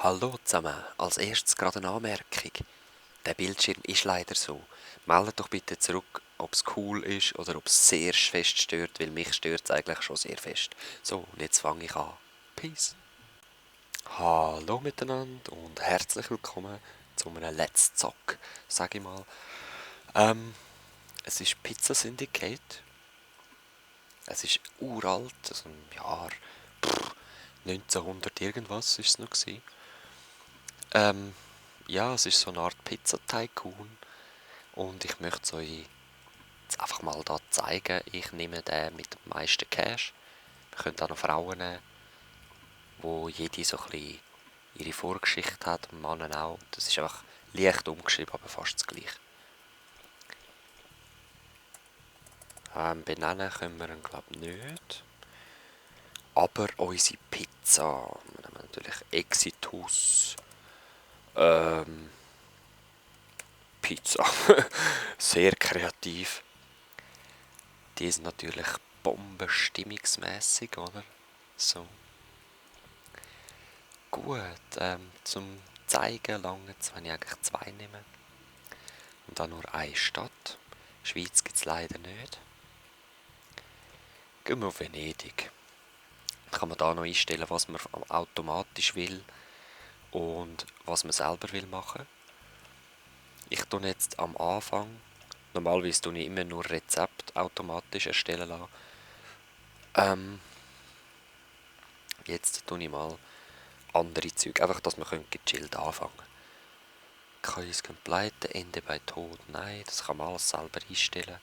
Hallo zusammen, als erstes gerade eine Anmerkung. Der Bildschirm ist leider so. Meldet doch bitte zurück, ob es cool ist oder ob es sehr fest stört, weil mich stört es eigentlich schon sehr fest. So, und jetzt fange ich an. Peace. Hallo miteinander und herzlich willkommen zu einem Let's Zock, sag ich mal. Ähm, Es ist Pizza Syndicate. Es ist uralt, also im Jahr 1900 irgendwas ist es noch gewesen. Ähm, ja, es ist so eine Art Pizza-Tycoon. Und ich möchte es euch jetzt einfach mal da zeigen. Ich nehme den mit dem meisten Cash. Wir können auch noch Frauen nehmen, wo jede so ein bisschen ihre Vorgeschichte hat und Männer auch. Das ist einfach leicht umgeschrieben, aber fast das gleiche. Benennen können wir ihn glaube ich nicht. Aber unsere Pizza, wir nehmen natürlich Exitus Pizza. Sehr kreativ. Die ist natürlich bombenstimmungsmäßig, oder? So. Gut, zum Zeigen lange es, wenn ich eigentlich zwei nehme. Und dann nur eine Stadt. Schweiz gibt es leider nicht. Gehen wir auf Venedig. Dann kann man da noch einstellen, was man automatisch will und was man selber will machen. Ich tue jetzt am Anfang, normalerweise tue ich immer nur Rezept automatisch erstellen lassen. Jetzt tue ich mal andere Züge, einfach, dass wir gechillt anfangen können. KIs können pleite, Ende bei Tod, nein, das kann man alles selber einstellen.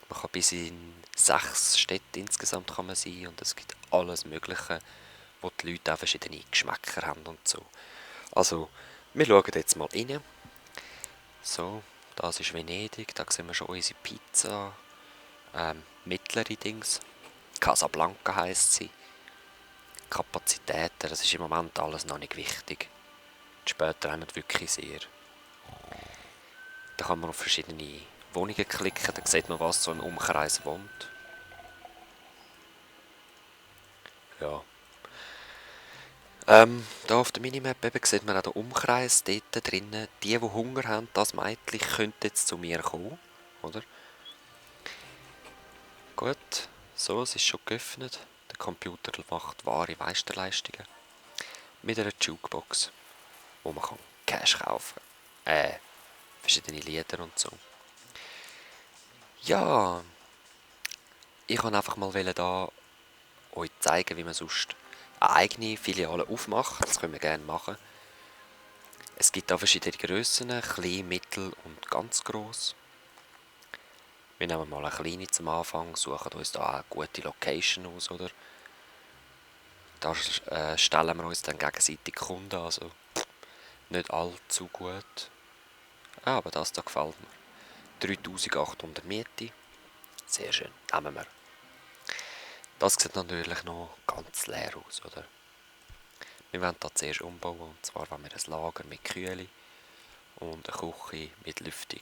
Man kann bis in 6 Städte insgesamt kann man sein und es gibt alles Mögliche, wo die Leute auch verschiedene Geschmäcker haben und so. Also, wir schauen jetzt mal rein. So, das ist Venedig, da sehen wir schon unsere Pizza. Mittlere Dings. Casablanca heisst sie. Kapazitäten, das ist im Moment alles noch nicht wichtig. Die später auch nicht wirklich sehr. Da kann man auf verschiedene Wohnungen klicken, dann sieht man, was so im Umkreis wohnt. Ja. Da auf der Minimap eben sieht man auch den Umkreis dort drinnen. Die Hunger haben, das Mädchen könnte jetzt zu mir kommen, oder? Gut, so, es ist schon geöffnet. Der Computer macht wahre Meisterleistungen. Mit einer Jukebox, wo man kann Cash kaufen kann. Verschiedene Lieder und so. Ja, ich wollte einfach mal da euch zeigen, wie man sonst eine eigene Filiale aufmacht. Das können wir gerne machen. Es gibt da verschiedene Grössen, klein, mittel und ganz gross. Wir nehmen mal eine kleine zum Anfang, suchen uns da eine gute Location aus, oder? Da stellen wir uns dann gegenseitig Kunden, also nicht allzu gut. Aber das da gefällt mir. 3800 Miete, sehr schön, nehmen wir. Das sieht natürlich noch ganz leer aus, oder? Wir wollen da zuerst umbauen, und zwar wollen wir ein Lager mit Kühle und eine Küche mit Lüftung.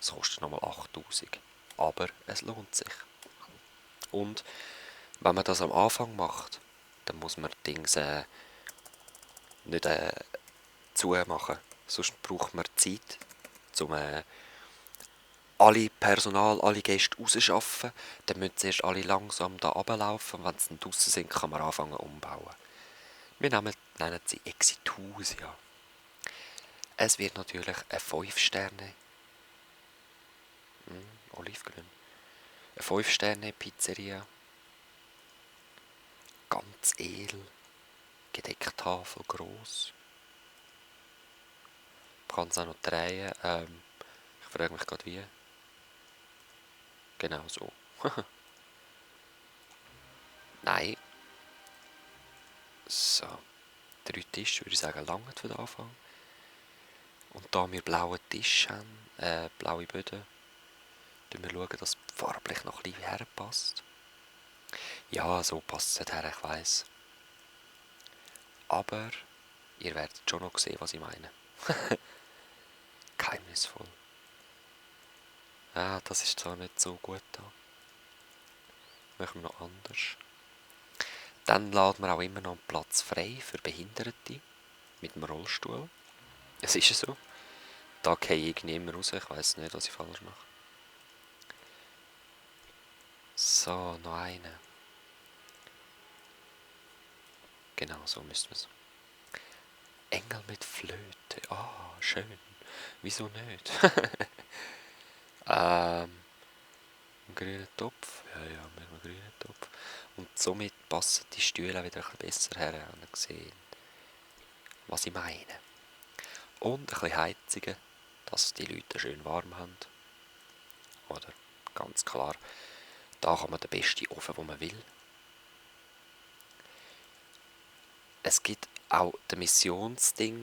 Das kostet nochmal 8000. Aber es lohnt sich. Und wenn man das am Anfang macht, dann muss man Dings nicht zumachen. Sonst braucht man Zeit, um alle Personal, alle Gäste rauszuschaffen. Dann müssen zuerst alle langsam da runterlaufen. Und wenn sie dann draussen sind, kann man anfangen umbauen. Wir nennen sie Exitusia. Es wird natürlich eine 5 Sterne Olivgrün. Eine 5 Sterne Pizzeria. Ganz edel. Gedecktafel gross. Man kann es auch noch drehen. Ich frage mich gerade wie. Genau so. Nein. So. 3 Tische würde ich sagen lange für den Anfang. Und da wir blauen Tisch haben, blaue Böden, schauen wir schauen, dass es farblich noch ein bisschen herpasst. Ja, so passt es nicht her, ich weiss. Aber ihr werdet schon noch sehen, was ich meine. Geheimnisvoll. Ja, das ist zwar nicht so gut da. Machen wir noch anders. Dann laden wir auch immer noch einen Platz frei für Behinderte. mit dem Rollstuhl. Es ist ja so. Da gehe ich nicht mehr raus. Ich weiss nicht, was ich falsch mache. So, noch eine. Genau, so müssten wir es. Engel mit Flöte. Ah, schön. Wieso nicht? Ein grüner Topf. Ja, ja, mit einem grünen Topf. Und somit passen die Stühle wieder ein bisschen besser her. Und sehen, was ich meine. Und ein bisschen Heizungen, dass die Leute schön warm haben. Oder ganz klar, da kann man den besten Ofen, den man will. Es gibt auch das Missionsding,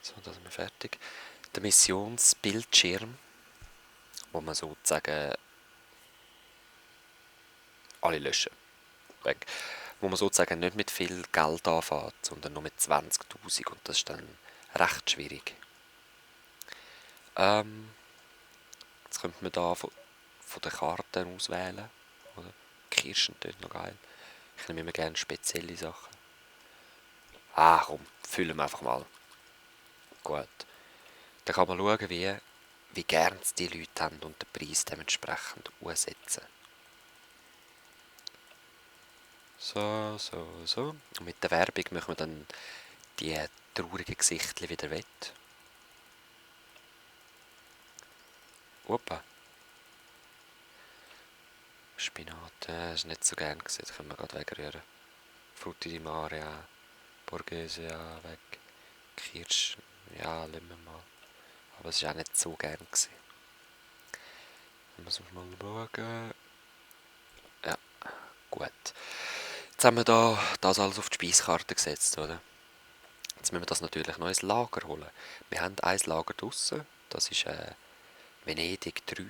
so, da sind wir fertig. Der Missionsbildschirm, wo man sozusagen alle löschen. Weg. Wo man sozusagen nicht mit viel Geld anfängt, sondern nur mit 20'000 und das ist dann recht schwierig. Jetzt könnte man da von den Karten auswählen. Oder? Kirschen tönt noch geil. Ich nehme immer gerne spezielle Sachen. Ah, komm, füllen wir einfach mal. Gut. Dann kann man schauen, wie gern es die Leute haben und den Preis dementsprechend umsetzen. So, so, so. Und mit der Werbung machen wir dann die traurigen Gesichter wieder wett. Opa. Spinat, das ist nicht so gern gesehen, das können wir gerade wegrühren. Frutti di Mare, ja. Borghese, ja, weg. Kirsch, ja, lassen wir mal. Aber es war auch nicht so gern gesehen. Dann müssen wir mal schauen. Ja, gut. Jetzt haben wir da das alles auf die Speiskarte gesetzt, oder? Jetzt müssen wir das natürlich noch ins Lager holen. Wir haben ein Lager draussen, das ist Venedig 3.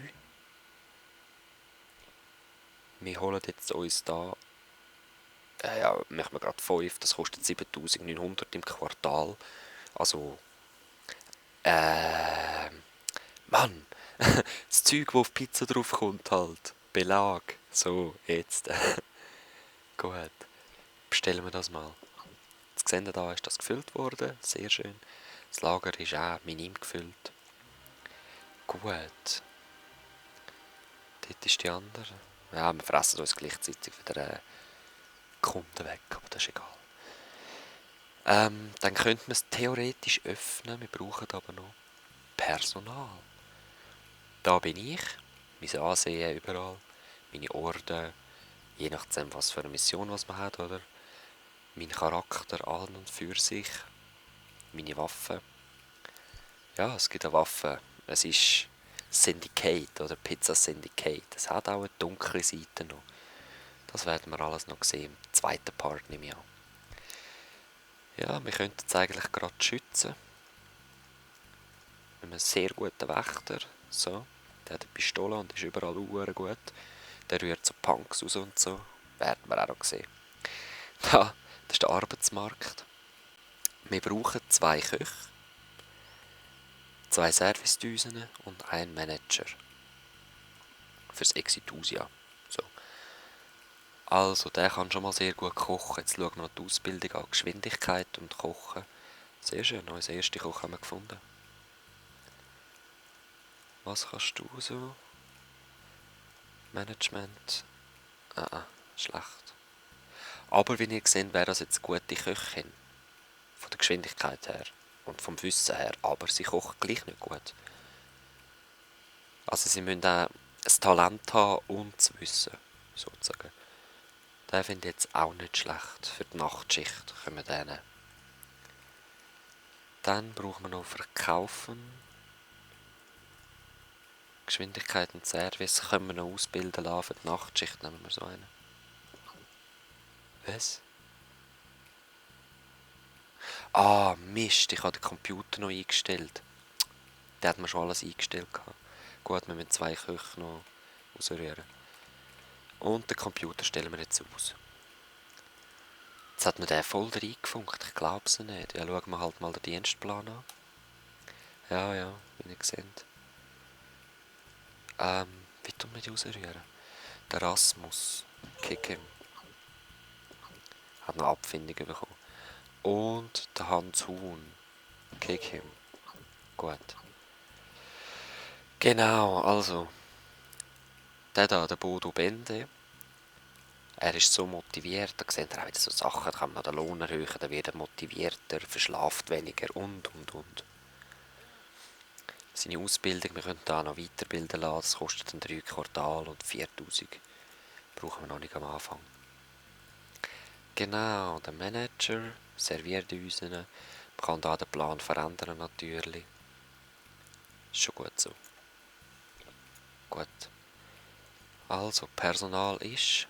Wir holen jetzt uns da, ja, machen wir gerade 5, das kostet 7'900 im Quartal. Also, Mann, das Zeug, das auf Pizza drauf kommt halt. Belag. So, jetzt. Gut, bestellen wir das mal. Jetzt sehen wir, da ist das gefüllt worden, sehr schön. Das Lager ist auch minim gefüllt. Gut. Dort ist die andere. Ja, wir fressen uns gleichzeitig wieder Kunden weg, aber das ist egal. Dann könnte man es theoretisch öffnen, wir brauchen aber noch Personal. Da bin ich, mein Ansehen überall, meine Orden, je nachdem was für eine Mission was man hat, oder? Mein Charakter an und für sich, meine Waffen. Ja, es gibt eine Waffe, es ist Syndicate oder Pizza Syndicate. Es hat auch eine dunkle Seite noch. Das werden wir alles noch sehen im zweiten Part, nehme ich an. Ja, wir könnten es eigentlich gerade schützen. Mit einem sehr guten Wächter. So, der hat eine Pistole und ist überall gut. Der rührt so Punks aus und so. Werden wir auch noch sehen. Ja, das ist der Arbeitsmarkt. Wir brauchen 2 Köche, 2 Servicedüsen und einen Manager. Fürs Exitusia. So. Also, der kann schon mal sehr gut kochen. Jetzt schauen wir noch die Ausbildung an. Geschwindigkeit und Kochen. Sehr schön, unser erster Koch haben wir gefunden. Was kannst du so? Management. Schlecht. Aber wie ihr seht, wäre das jetzt eine gute Köchin. Von der Geschwindigkeit her. Und vom Wissen her. Aber sie kocht gleich nicht gut. Also sie müssen auch das Talent haben und das Wissen. Sozusagen. Den finde ich jetzt auch nicht schlecht. Für die Nachtschicht können wir den nehmen. Dann brauchen wir noch Verkaufen. Geschwindigkeit und Service können wir noch ausbilden lassen. Für die Nachtschicht nehmen wir so einen. Was? Ah, Mist, ich habe den Computer noch eingestellt. Der hat mir schon alles eingestellt gehabt. Gut, wir müssen 2 Köche noch ausrühren. Und den Computer stellen wir jetzt aus. Jetzt hat mir der voll reingefunkt, ich glaube es nicht. Ja, schauen wir halt mal den Dienstplan an. Ja, ja, wie ihr seht. Wie tun wir die ausrühren? Der Rasmus, kick him. Hat noch Abfindungen bekommen. Und der Hans Huhn. Kick him. Gut. Genau, also. Der da, der Bodo Bende. Er ist so motiviert, da seht ihr auch wieder so Sachen, da kann man den Lohn erhöhen, dann wird er motivierter, verschlaft weniger und. Seine Ausbildung, wir können da noch weiterbilden lassen, das kostet dann 3 Quartale und 4'000 brauchen wir noch nicht am Anfang. Genau, der Manager serviert uns, man kann da den Plan verändern natürlich. Ist schon gut so. Gut. Also, Personal ist.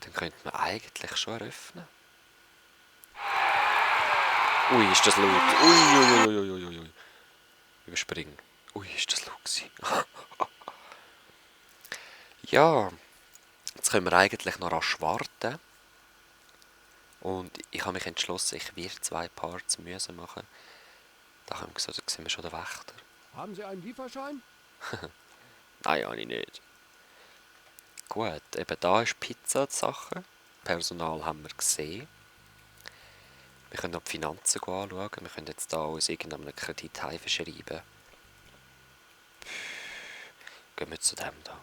Dann könnte man eigentlich schon eröffnen. Ui, ist das laut. Ui. Überspringen. Ui, ist das laut gewesen. Ja, jetzt können wir eigentlich noch rasch warten. Und ich habe mich entschlossen, ich werde 2 Parts müssen machen. Da haben wir gesagt, da sehen wir schon den Wächter. Haben Sie einen Lieferschein? Nein, habe ich nicht. Gut, eben da ist Pizza die Sache. Personal haben wir gesehen. Wir können noch die Finanzen anschauen. Wir können jetzt da uns irgendeinen Kredit verschreiben. Gehen wir zu dem da.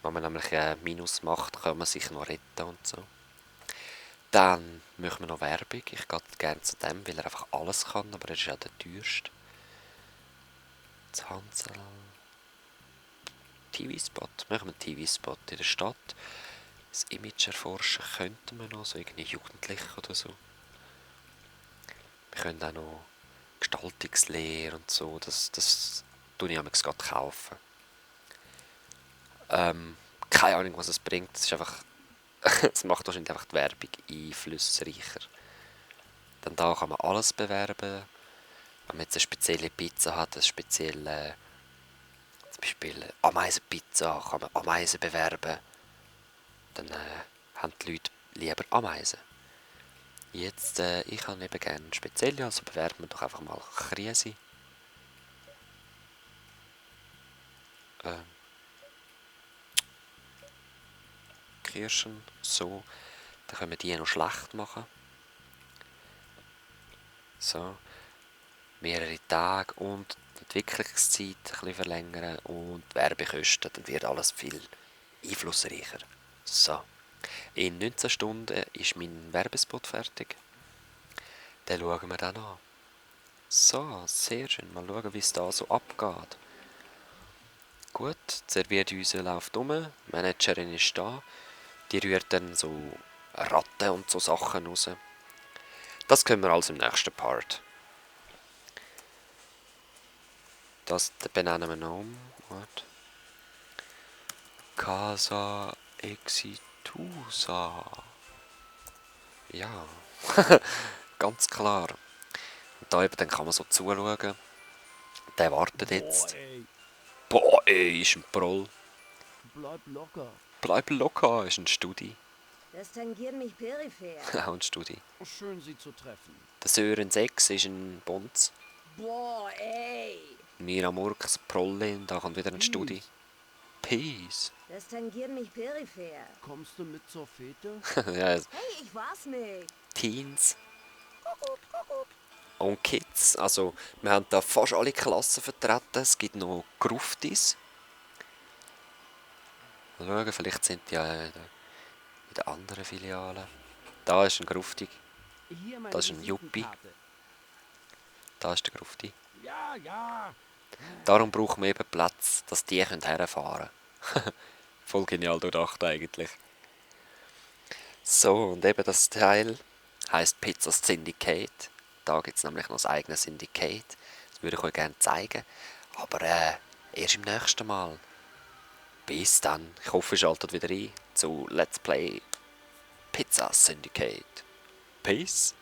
Wenn man nämlich ein Minus macht, kann man sich noch retten und so. Dann machen wir noch Werbung. Ich gehe gerne zu dem, weil er einfach alles kann, aber er ist auch der teuerste. Das Hansel. TV-Spot. Machen wir einen TV-Spot in der Stadt. Das Image erforschen könnten wir noch, so irgendwie Jugendliche oder so. Wir können auch noch Gestaltungslehre und so, das tue ich manchmal gerade kaufen. Keine Ahnung, was es bringt. Es ist einfach, es macht wahrscheinlich einfach die Werbung einflussreicher. Dann da kann man alles bewerben. Wenn man jetzt eine spezielle Pizza hat, eine spezielle, zum Beispiel Ameisenpizza, kann man Ameisen bewerben. Dann haben die Leute lieber Ameisen. Jetzt, ich habe eben gerne spezielle, also bewerben wir doch einfach mal Krise. Kirschen, so. Dann können wir die noch schlecht machen. So. Mehrere Tage und die Entwicklungszeit ein bisschen verlängern und die Werbekosten, dann wird alles viel einflussreicher. So. In 19 Stunden ist mein Werbespot fertig. Den schauen wir dann an. So, sehr schön. Mal schauen, wie es da so abgeht. Gut, die Servierdüse läuft um, die Managerin ist da. Die rührt dann so Ratten und so Sachen raus. Das können wir also im nächsten Part. Das benennen wir noch um. Casa Exitusa. Ja, ganz klar. Und da eben, dann kann man so zuschauen. Der wartet jetzt. Boah, ey, ist ein Proll. Bleib locker. Bleib locker, ist ein Studi. Das tangiert mich peripher. Auch ein Studi. Schön, Sie zu treffen. Der Sören 6 ist ein Bonz. Boah, ey. Mira Murks Prollin, da kommt wieder ein Studi. Peace. Das tangiert mich peripher. Kommst du mit zur Fete? Ja, Hey, ich war's nicht. Teens und Kids. Also, wir haben da fast alle Klassen vertreten. Es gibt noch Gruftis. Mal schauen, vielleicht sind die ja in der anderen Filiale. Da ist ein Grufti. Hier meine Das ist ein Juppie. Visitenkarte. Da ist der Grufti. Ja. Darum brauchen wir eben Platz, dass die herfahren können. Voll genial durchdacht eigentlich. So, und eben das Teil heisst Pizza Syndicate. Da gibt es nämlich noch das eigene Syndicate. Das würde ich euch gerne zeigen. Aber erst im nächsten Mal. Bis dann. Ich hoffe, ihr schaltet wieder ein zu Let's Play Pizza Syndicate. Peace.